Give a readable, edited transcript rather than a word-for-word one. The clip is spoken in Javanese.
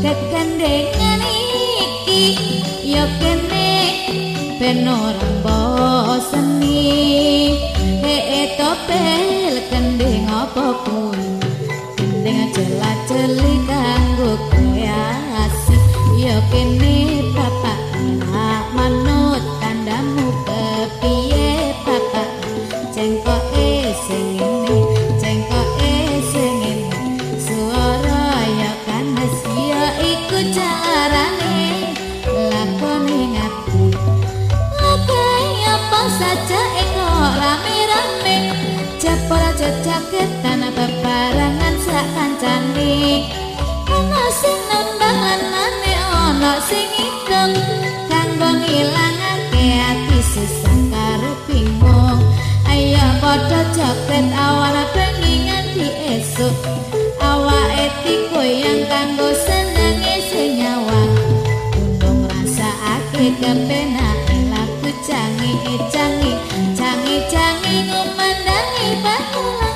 Kekendengan iki ya kene ben ora boseni. Topel kending apa kuwi? Kending jela-jeli kanggo kreasi. Ya kene bapak tak manut tandamu kepiye bapak? Cengkoke sing ngene, cengkoke sing ngene. Suara ya kanes ya iku carane lakone ngati. Lakone apa saja kok rame-rame. Jepol jejaketan bebarengan sak kancane. Ana sing nembang lanane ana sing ngitung kanggo ngilangake ati susah karo bingung. Ayo padha joget awan bengi nganti esuk. Awake dikoyang kanggo senenge sing nyawang. Gunung rasakake kepenake lagu cangi cangi cangi cangi ngumandangi bakul.